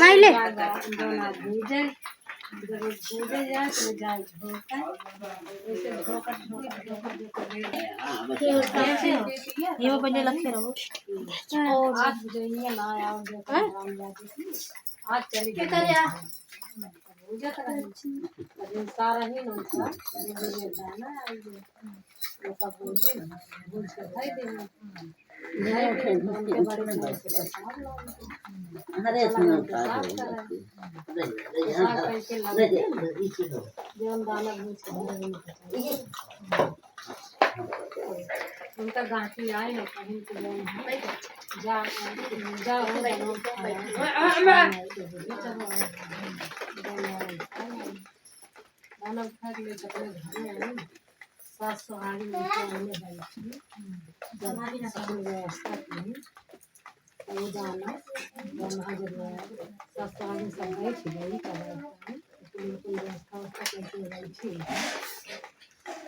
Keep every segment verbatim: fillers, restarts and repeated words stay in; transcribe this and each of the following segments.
माइले। ये वो पहले लखे रहो। आज चली गई। भूजत रहे। लेकिन सारा ही नौका, ये जो दाना, ये जो, ये सब भूजी, भूज के खाई दे। खाई दे, तो उनके बड़े बड़े से प्रसाद लाओ। अरे, चला सुनो, उनके साथ साथ है। रह, रह, रह, साथ रह, करके रह, लगे। रह, रह, इसी को। जो हम दाना भूज के भरे उनको चाहिए। उनका गांठी आए ना, कहीं के जो है, जा, जा हो, जा हो। दाना उठा के ले अपने घरे आई। सास सोहागिन लेके आने बैठी। जब सब व्यवस्था की, वो दाना, दाना जब सास सोहागिन सब बैठ गई, तब बिल्कुल व्यवस्था उवस्था करके बैठी।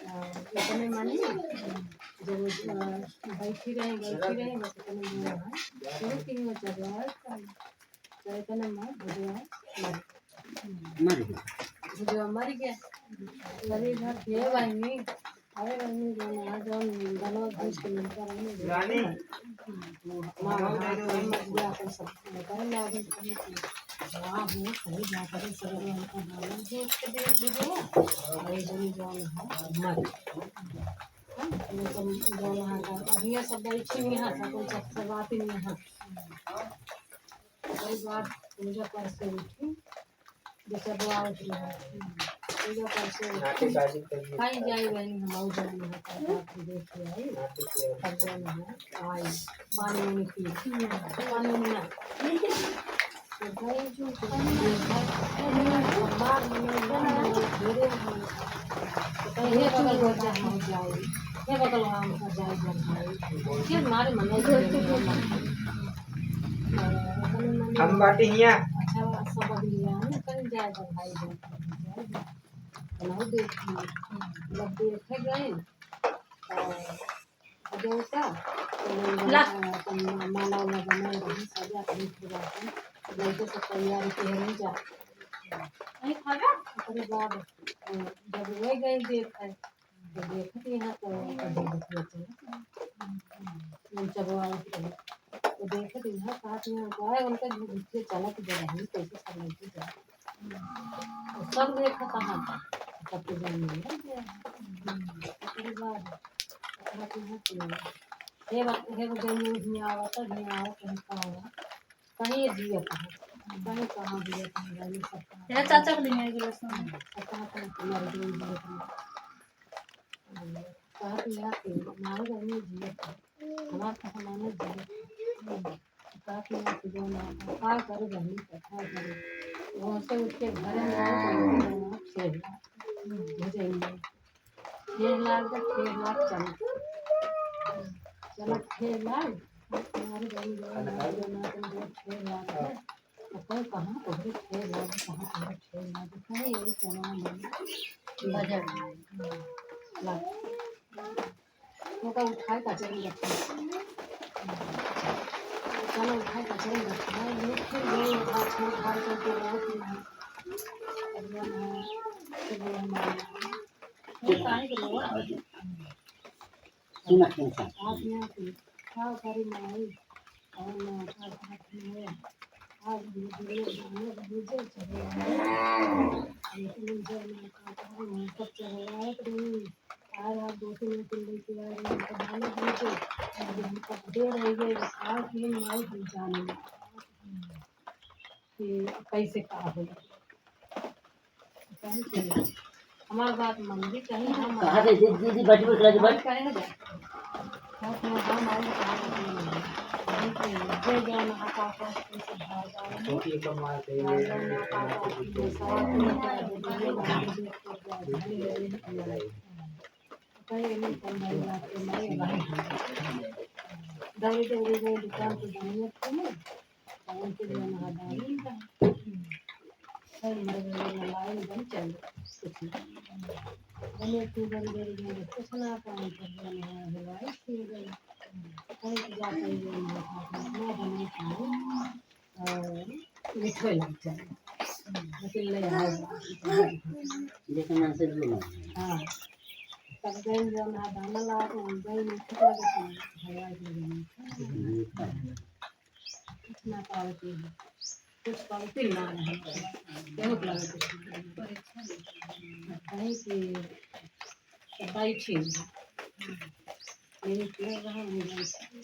आ, इतने मानी, जब, आ, बैठी रहे, बैठी रहे, बस इतने में शुरू की, वो जब आया, तो इतने में बुढ़वा मर गया। मर गया। बुढ़वा मर गया। गरीब है, हे बहिनी, अरे बहिनी, जो ना, जो बनवा भूज के मिलता रहे ना, रानी। माँ, माँ, माँ, माँ, माँ, अपन सब करे लागल, कहीं की, हाँ, वो सही बात है, सब लोग उनका मालूम है, उसके लिए भी जो है, अरे जनी जो है, मर। हाँ, वो सब जो है, अब ये सब बैठी हुई हैं, सब कोई चक्कर बात ही नहीं है। वही बात, पूजा कर से उठी, जैसे बुआ उठी है, पूजा कर से उठी। कहीं जाई बहनी, हम और जानी है, तब बात भी देख के आई, तब जानी है, आई, पानी वानी पी, पानी वानी ना। तो भाई जो पानी वानी ना, बाहर में नहीं, बाहर में नहीं, घेरे हैं। तो कहीं ये बगल हो जाए, हम जाए, ये बगल हम जाए, जब भाई, ये मारे मन नहीं। हम बाटी हिया। अच्छा, सब अगली आने कहीं जाए तो भाई जाए, जाए। नहीं देखी, जब देखे गए, तो देवता, तो ला। अपन माला वाला बनाए रही, सजा के रखे रहते। लड़के सब तैयारी के नहीं जा। नहीं खाबे? ओकरे बाद, अ, जब वो गए देखे, तो देखत यहाँ तो हम चबवावत रहे। तो देखत यहाँ साथ में गाय उनका घुघुचे चलत जा रही, कैसे सब लड़के जा। तो सब देखत कहाँ था, सब तो जान नहीं है। ओकरे बाद कहत यहाँ कि हे बा-, हे बा जौन हियाँ आवत, हियाँ आवत, कहीं का हुआ? कहीं जियत है, कहीं कहाँ जियत है, गाड़ी सब कहाँ ये चाचा के लिए आए गिलास में। पता नहीं तुम्हारे कोई जियत है। कहत यहाँ के मारे रहने जियत है, हमार तो हमारे जियत है। कहत यहाँ के जो ना, का करे रहने, का करे। वहाँ से उठ के घरे में आए, तो वहाँ खेल, भेजेंगे। खेल लाग, खेल लाग, चल। चल, खेल लाग। हमारे बड़ी बड़ी माँ के नाम पे जो खेल लाग है। अपन कहाँ तोहरे खेल लाग, कहाँ तोहरे खेल लाग, कहाँ ये चना में बजर लाग। ओका उठाए कचरी रखे। चना उठाए कचरी रखे। ये फिर ये उठा, छोड़, उठा करके बहुत ही है। अब ये है, फिर ये हमारा है। ये काहे के लोग? सुना, सुना, सुना। आप यहाँ की का करी माई? और ना का बात है। आज ये दुनिया जाने बुझे चले आए। लेकिन जब मैं का करूँ, मैं सब चले आए तो नहीं। आज आप दो तीन दिन लेके आ रहे हैं, तो जाने दीजिए। अभी हम कब दे रही है, आज ये माई हम जाने कि कैसे का होई। कहीं के हमार बात मन भी कहीं हम कहा दे, दे, दीदी, बैठ, बैठ, बैठ, बैठ। कहे दे। हम, हम आई कहा दे। कहीं के जे जो ना का का से भाग आए। छोटी कमाल से ये भाग आए, ना का का से सवाल पूरा कर दे, ये ना दे, दे, दे, दे, दे, दे। कहीं नहीं कम भाई बात के नहीं भाई। दौड़ी दौड़ी गई दुकान पे जाने के लिए। उनके लिए महादानी का। सर, मर गए, लाइन बन चल, कुछ नहीं। मैंने तू बन गई, मैंने कुछ ना काम कर दिया, महाराज, लाइन छूट गई। जाते हैं, ये हमारे साथ में बने खाए और मिठाई लग जाए। लेकिन ले आए। जैसे मन से जो ना। हाँ। तब गए जो ना दाना ला के, गए मीठा लगे तो भगवान के लिए मीठा। मीठा। कुछ ना पावती है, कुछ पावती ना है, बहुत लगे कुछ। कहीं की तो बैठी, मेरी प्यार रहा, हम बैठी।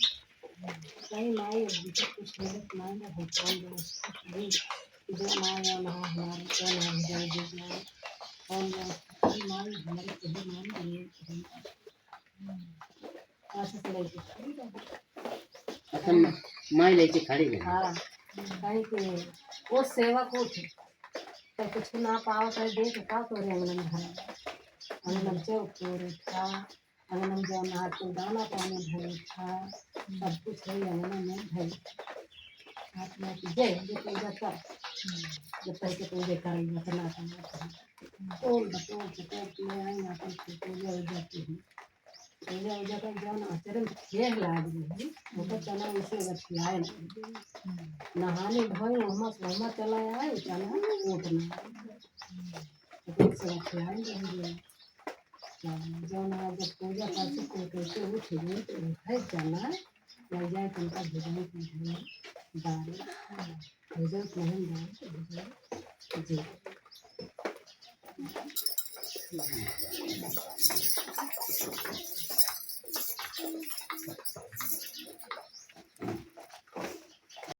कहीं माई अब मुझे कुछ मिलत ना है, भगवान जो उसको कहीं जो ना है, ना हमारे, क्या ना है, जय जी ना है, कौन ना है, माई हमारे कहीं नाम नहीं है। अच्छा, माई लेके खड़ी रही। हाँ, कहीं के वो सेवा को थे, तो कुछ ना पाओ, तो देख का तोरे अंगन में है, अंगन में चौक तोरे था, अंगन में जो ना तो दाना पानी भरे था, सब कुछ है अंगन में भरे। आत्मा की जय, जो पूजा कर, जो पैसे पूजे करेंगे, इतना, इतना, इतना। तोल बटोर के तोल के ले आई, अपन पूजा हो जाती है। पूजा हो जाता है, जौन आचरण खेह लाग रही, ओकर चला उसे बतियाए ना। नहाने भई, ओहमा से ओहमा चला आए, चला ओट ना। ओकर से बतियाए ना। जौन आज जब पूजा पाठ से कोई कैसे उठ गई, तो उठे चला, लग जाए, तुमका भुजाई की है, दाल। भोजन नहीं बा, भोजन जी।